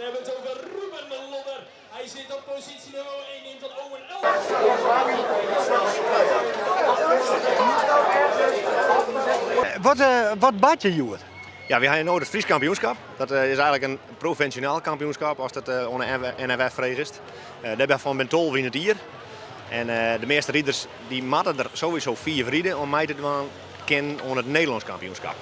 Dan hebben we het over Ruben de Lodder. Hij zit op positie nummer 1 in van Owen L. Wat, wat bart hjir hjoed? Ja, wy hawwe no it Frysk kampioenskip. Dat is eigenlik in provinsjaal kampioenskip, ast it oan de NFF fregest. Dêrfan binne 12 yn it jier. En de measte riders dy moatte der sowieso fiif ride om mei te dwaan kinnen oan it Nederlânsk kampioenskip.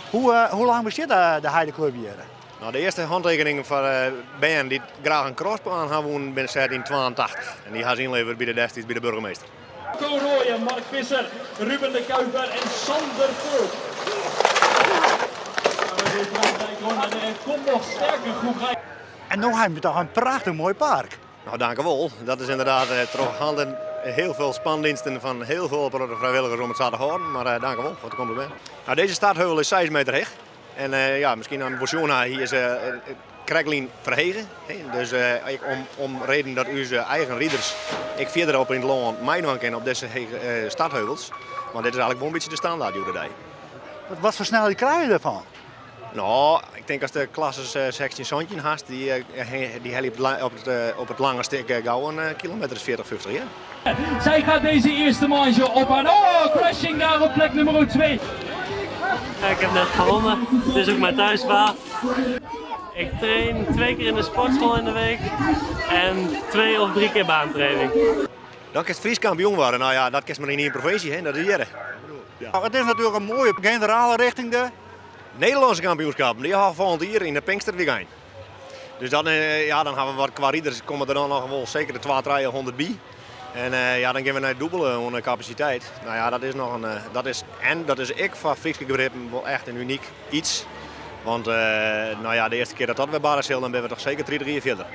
Hoe, hoe lang bestiet de Heideklup hjir? Nou, de earste hantekeningen foar bern dy't graach in crossbaan ha woenen binne set yn 82. En dy ha se ynlevere by de destiids by de burgemeester. Co Rooijen, Mark Visser, Ruben de Kuiper en Sander Volk. Er komt nog sterke groep rijden. En no ha we toch in prachtich moai park. Nou, dankjewol. Dat is ynderdaad troch handen hiel folle spandiensten fan hiel folle frijwilligers om it sa te hâlden. Mar dankjewol foar it komplimint. Nou, dizze startheuvel is 6 meter heech. En ja, miskien oan Botswana hy is krektlyn ferhege. Dus ek om reden dat ús eigen riders ek fierder op yn it lân meidwaan kinne op dizze hege startheuvels. Want dit is eigenlik wol in bytsje de standaard hjoed-de-dei. Wat foar snelheid krije je derfan? Nou, ik tink as de klasses 16, 17 hast, dy helje op it lange stik gau in kilometer as 40, 50, ja. Zij gaat deze eerste manche op aan. Oh, crashing daar op plek nummer 2. Ik heb net gewonnen, het is ook mijn thuisbaan. Ik train twee keer in de sportschool in de week en twee of drie keer baantraining. Dan kinst Frysk kampioen wurde. Nou ja, dat kinst mar yn ien provinsje, hè, dat is hjir. Ja. It is natuerlik in moaie generale rjochting de Nederlânske kampioenskippen. Dy hawwe folgjend jier yn de Pinksterwykein. Dus dan, ja, dan hawwe we wat kwa riders, komme der dan noch wol seker de 200, 300 by. En ja, dan gean we nei it dûbele oan de kapasiteit. Nou ja, dat is noch in, dat is, en dat is ek foar Fryske begrippen wol echt in unyk iets. Want nou ja, de earste kear dat dat wer barre sil, dan binne we toch seker 30 jier fierder.